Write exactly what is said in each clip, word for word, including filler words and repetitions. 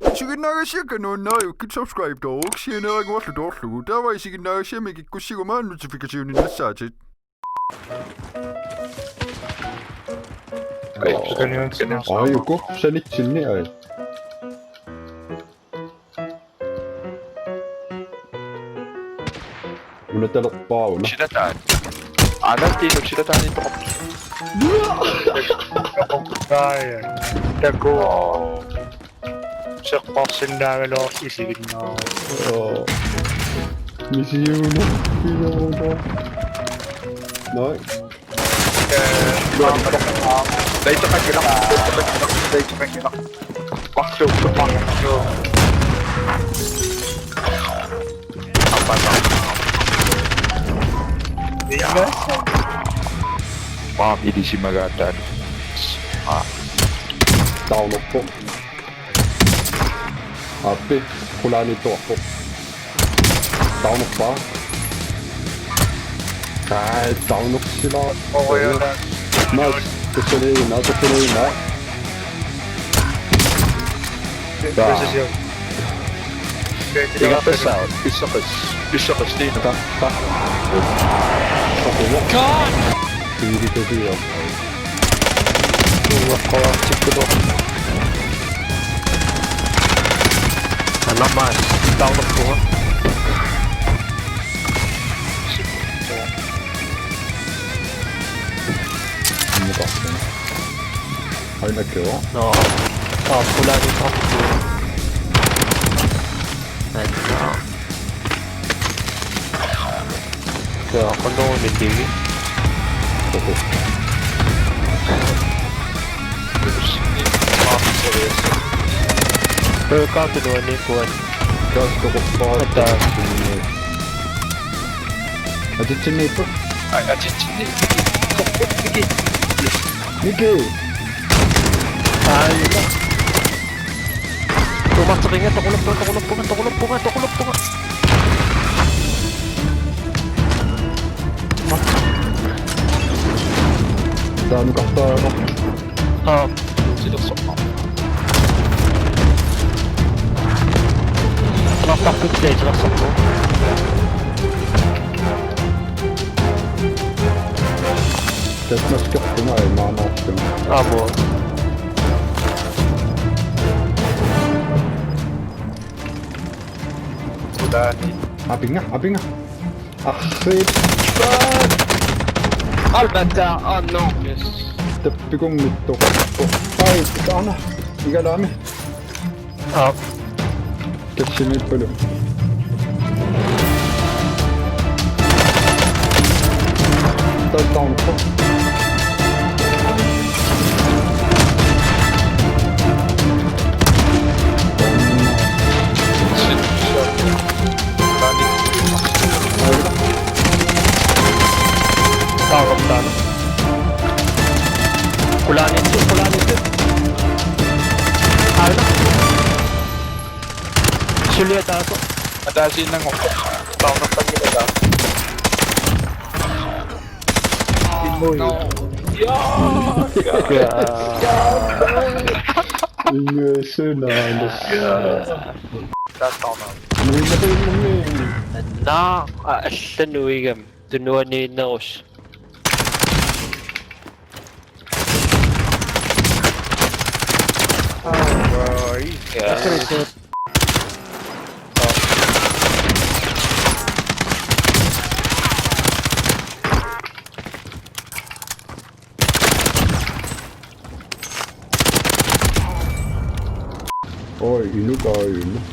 Isiginnaagassiakka nuannariukkit subscribe-tooruk sianeeraguarlu toorlugu. Taava isiginnaagassiami kikkussiguma notification-innassaatit. Ai, ai, uku, sanitsinni, ai. Una talerpaa una. Silataan. Anattiinut silataaniittoq. Ai, taku. Seqqorsinnaagaluarpoq isiginnaarlugu. Oo. Misiuno, misiuno. Nei. Eh, leitaqanngilaq, leitaqanngilaq, leitaqanngilaq. Marluk, marluk. Appata. Maa ilisimagaataat. Aa. Taunerpoq. Aappi, qulaaniittoqarpoq. Taunerpaa. Ai, taunersilaa. Orujana. Maas, tussaliina, tussaliina. Taa. Iga pissaq, pissaqis, pissaqis tiina. Ta, ta. Soquma. God! Piiri tasiga. Uaqqaartikkutoq. Anna Maas, taunerpunga. Mutarpuna. Aina kio. Nå. Aa, qulaaniittoqarpoq. Anna. Joo, qanoq mintivi. Oho. Ee, kaatu nuanni kuan. Kaatu toqorpaa. Ataa. Atitsinniippoq. Ai, atitsinni. Miki. Miki. Ai. Tuumarteqinga, toqulappunga, toqulappunga, toqulappunga, toqulappunga. Taanna kartaara. Aa, silersorpa. Martarpit silersorpa. Tassa maskerpunga imaannaarlunga. Aamma. Qulaani. Apinga, apinga. Arsiit. Albert, oh no. Yes. Tappikunngitsoq. Ai, taanna. Igalaami. Aa. Kassimiippalu. Touchdown. Taarortaan. Qulaaniittoq, qulaaniittoq. Aana. Suliaq taasoq. Ataasiinnanngorpoq. Taarnartanngilaq taava. Immui. Jaa. Jaa. Inngøsunaanus. Jaa. Taarnartanngilaq. Naa, a-, allanut igam. Tunuaniinnerus. Ai. Jaa. Oi, inuk, oi, inuk.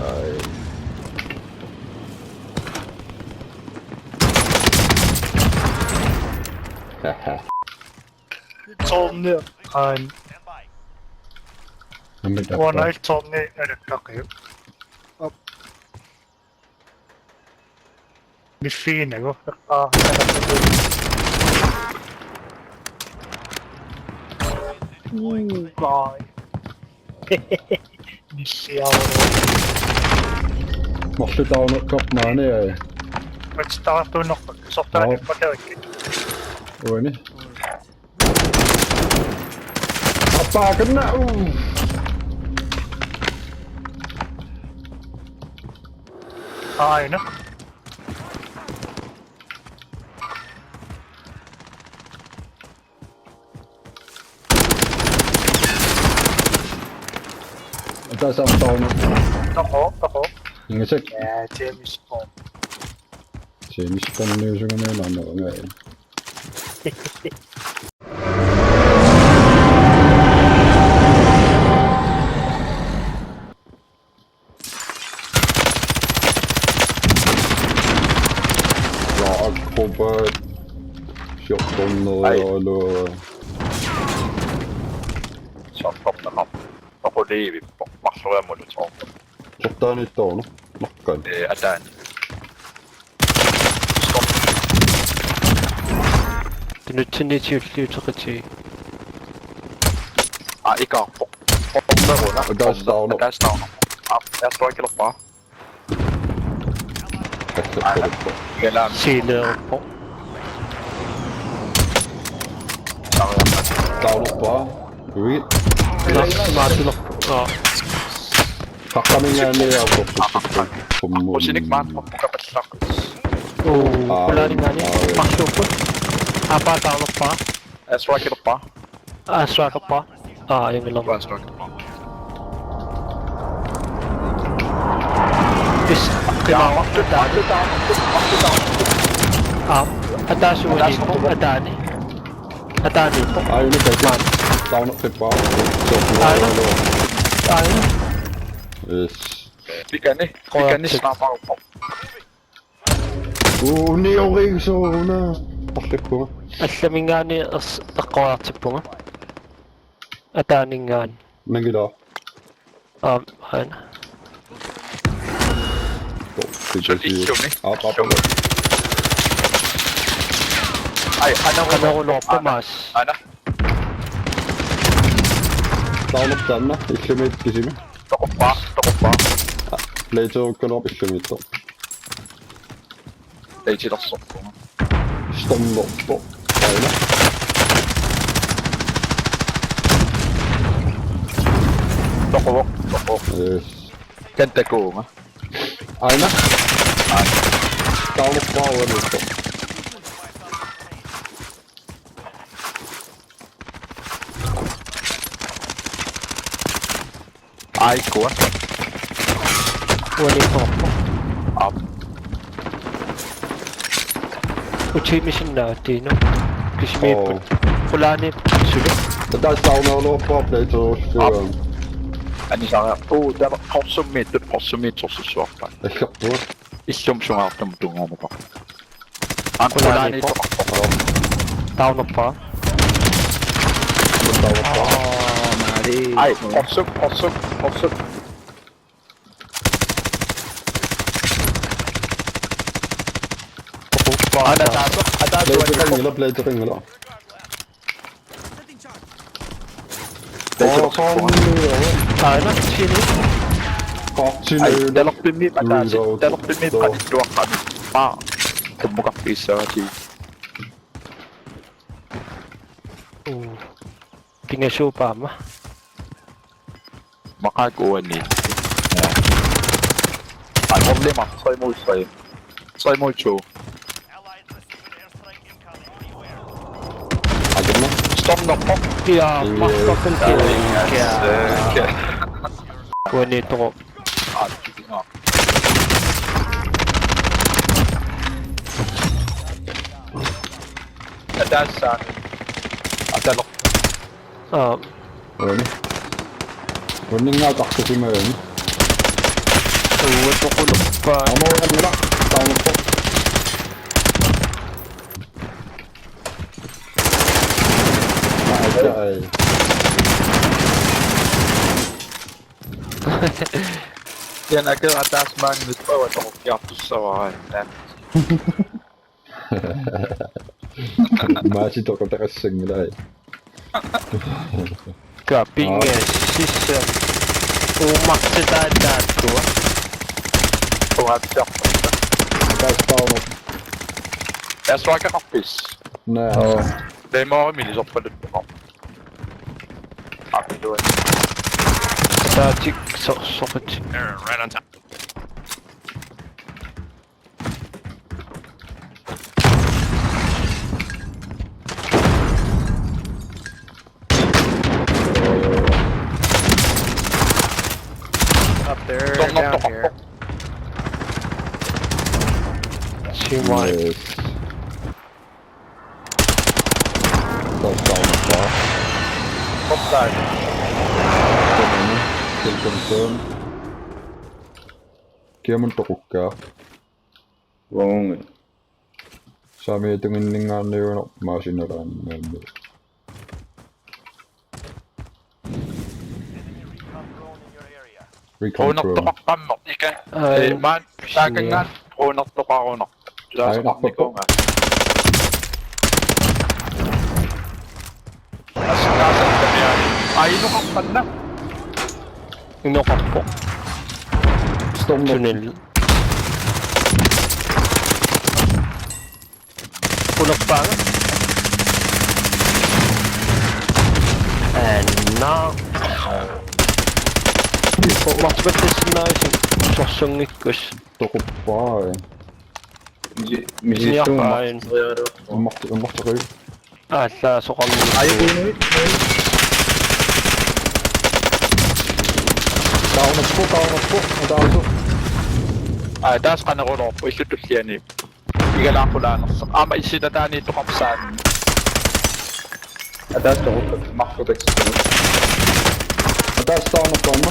Ai. Haha. Tårnet. Ai. Nammineq tappaa. Uanga tårnet alakkaqiuk. Op. Miffiinagu. Aa, alakkaqiuk. Uu, kai. Nissiaru. Marluk taarneqarpoq maani, ai. Matsittaartuunnerput. Sortaani. Joo. Patavikki. Uani. Mm. Pakanna, uh. Aina. Ataaseq aamma taarnaq. Taho, taho. Ingasak. Ja, James Bond. James Bond niusugamiunaarneq. Waa Akrobat. Fjorten ned, Ej. Hallo. Fjorten ned. Oqulivippoq. Marloriamut utoorpoq. Fjorten nittoornu. Nakkan. Eh, ataani. Stop. Tunutsinni tiulliuteqatii. Aa, ikaarpoq. Bomberuna. Ataaseq taarnaq. Ataaseq taarnaq. Aa, ataaseq taarnaq. Aana. Kalaam. Siileerpoq. Taarnarpaa. Ui. Naa, maatilerpoq. Aa. Qaqqaminngaanniit aamma. Qusinik maanna qapallaq. Oo, aa, qulaaninngaanniit. Aa, ui. Marluupput. Aappaa taarnerpaa. Aswaakilerpaa. Aswaakerpaa. Aa, ajunngilaq. Aswaakerpaa. Is, qimaavara. Aa, ataaseq uaniippoq, ataani. Ataaniippoq. Aajuna taarnaq. Taarneqqippara. Aajuna. Aajuna. Yes. Pikani, pikani snaaparpoq. Unioriusuuna. Tarlikkunga. Allaminngaanniit ers-, eqqoriartippunga. Ataaninngaanniit. Nangila. Aam, aana. Suli illumi. Aap, aap, aap. Ai, ana, ana, ana, ana. Ana. Taarneq taanna, illumiit kisimi. Toquppaa, toquppaa. Plateukkaluarpoq illumiittoq. Platelersoq. Stormerpoq. Aana. Toquvoq, toquvoq. Yes. Kantakuunga. Aana. Aana. Taarnerpaa uaniippoq. Aikkua. Uaniippoq. Aap. Utimisinnaa tiinu. Kisimiippoq. Oo. Qulaani suli. Taava taarnerulerpara Plateussuaq. Aap. Anisariaq. Uu, taava qorsummiittut, qorsummiitsorsussuarpaat. Assorput. Illum sungaartumut tungaanut. Aamma qulaani. Qulaani. Taarnerpaa. Taarnerpaa. Aa, maali. Ai, qorsuk, qorsuk, qorsuk. Oquppa. Aana ataaseq, ataaseq. Plateqanngilaq, plateqanngilaq. Taava soorlu. Aana, sini. Qaartini. Ai, talerpimmiit ataaseq, talerpimmiit qanittuaqqamik. Aa, tummukarpiissaatigut. Uu. Pingasuupput aamma. Maqaakku uani. Ja. Ai, problemer. Tre mod tre. Tre mod to. Aa, den er. Stormerpoq. Ja, motherfucking kill. Ja. Uani toquvoq. Aa, den er. Ataaseq. Ataaseq. Aa. Uani. Uningaa tartusimagami. Uatoquluppa. Amoorannila. Taanuppa. Ai. Jan aker ataaseq maani nutsuavat toqqortussavara. Maasi toqutaqassanngilai. Kapinga sissa. Uummartitaat taakkua. Uatsiaq. Taas taunut. Aswaakeqarpis. Naa. Oo. Taimaarimili sorpaluttuqar. Saatik sorsoqit. Right on top. Up there, down here. Team wide. Yes. Touchdown, top side. Kiamut toqukkaa. Uangunga. Saamiatunginninngaanniuneq maasinalaannaammi. Recon drone. Quunertoqaqqammoq ika. Ai, ee, maan taakanngaat quunertoqaruneq. Ai, narpappoq. Nikuunga. Assigaasartamiaani. Ai, inoqarpanna. Inoqarpoq. Storm. Tunnel. Qulerpaanga. Anna. Martipattassinnaavisi sorsunngikkus. Toquppaa. Misi-, misissuummat. Niarpaa. Ummart-, ummartaqi. Aallaasoqarnermi. Ai, uinuit, uinuit. Taunappu, taunappu, taunappu. Ai, taas qaneruloorpu, illu tulliani. Igalaaqulaanersoq. Aamma issitataaniittoqarsaat. Ataas toqukkat, marluk taksitut. Ataas taunappu aamma.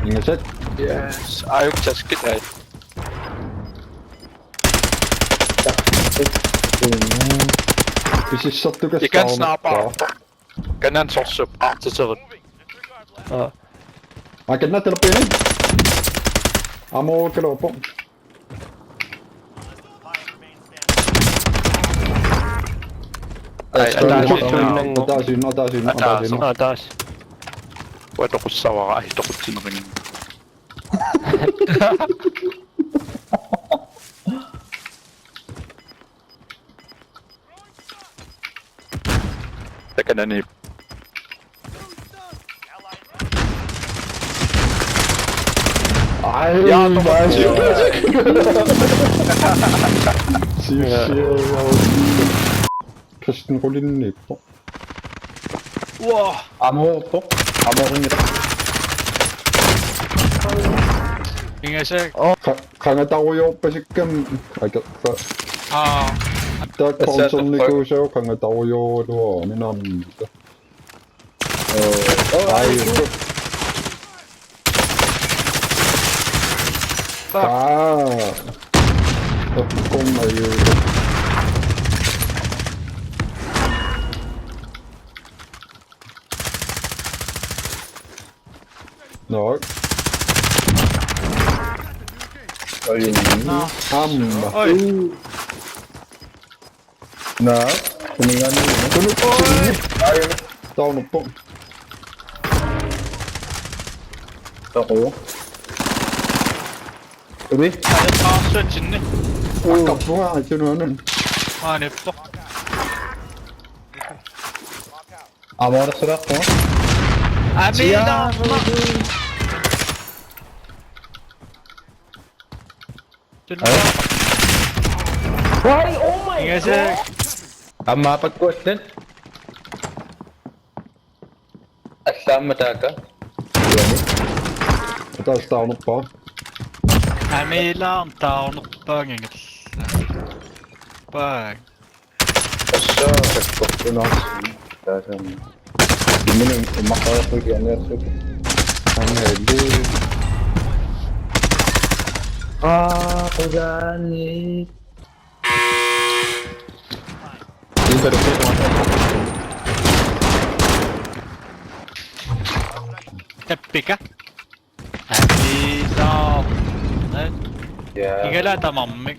Ingasak. Yes, ajuk taskit ai. Pisissartukas. Ikan taunappu. Sniper. Kanan sorsup, artiserit. Aa. Aa, kanna talerpiani. Ammo kaluarpoq. Ai, ataasinnaavoq. Ataasinna-, ataasinna-, ataasinna-. Ataasinna-. Ataasinna-. Uanga toqussavara, ai, toqutsineqanngilaq. Takanani. Ai, ja, nice. Sissi. Kristen Rolin nippo. Uaa. Amorpoq. Amorinngilaq. Ingasak. Qa-, qangatarujoorpasikkami akerpa. Aa. Taakku sponsornikuusavut qangatarujoorluaruni naammassiga. Ai. Aa. Toqqormajuu. No. Ai. Aamma. Oi. Naa, kuningaanni. Kunu. Ai. Taunappoq. Taku. Ui. Aqqarpunga atunuanun. Aa, nippoq. Amorersulaarpunga. Amiilaarma. Ai. Why? Oh my God. Ingasak. Aamma pakkuallat. Allaammat taakku. Ataas taunappoq. Amiilaarma taunappaanngilaq. Paak. Tassa sakkortunaarsi. Taasami. Imminut ummaqareersuuti anniarsuuti. Anniarsuuti. Aa, qulaani. Imparu. Tappika. Amiilaarmat. Ja. Igala tamarmik.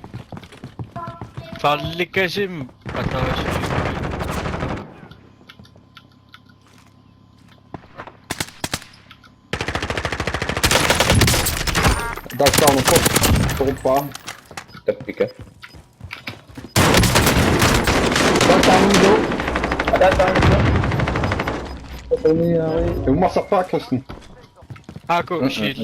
Fallikasimi ataasiimmik. Taakku taunappoq. Toquppaa. Tappika. Taakku taunappoq. Taava taanna. Tuniari. Uummassarpaa Christian. Aaku shield.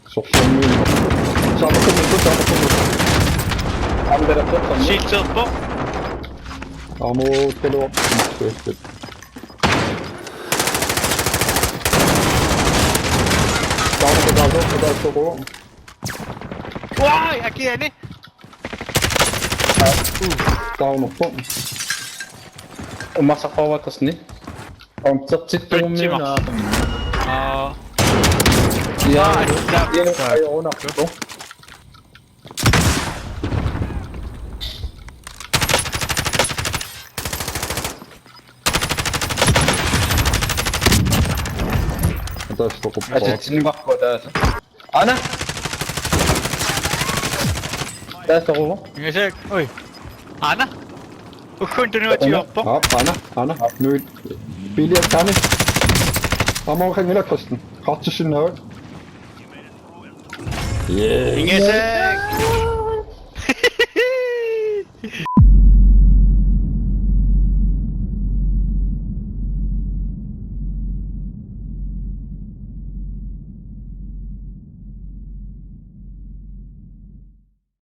Sorsormiin. Saamakumut, saamakumut. Amberattorsormi. Shielderpoq. Amu telo. Taamakumut, taamakumut. Uai, akiani. Taunuppoq. Uummassarpaa tassani. Om tsertittuummiuna. Aa. Ja, ja, ja, ja, ja, ja. Taas toquppoq. Atatsinni marko taas. Aana? Taas toquvo? Ingasak, oi. Aana? Ukkun tunuatiorpoq. Aap, aana, aana. Nuit. Pili taani. Aamma qanngilaq Christian. Qaartissinnaavat. Yeah. Ingasak.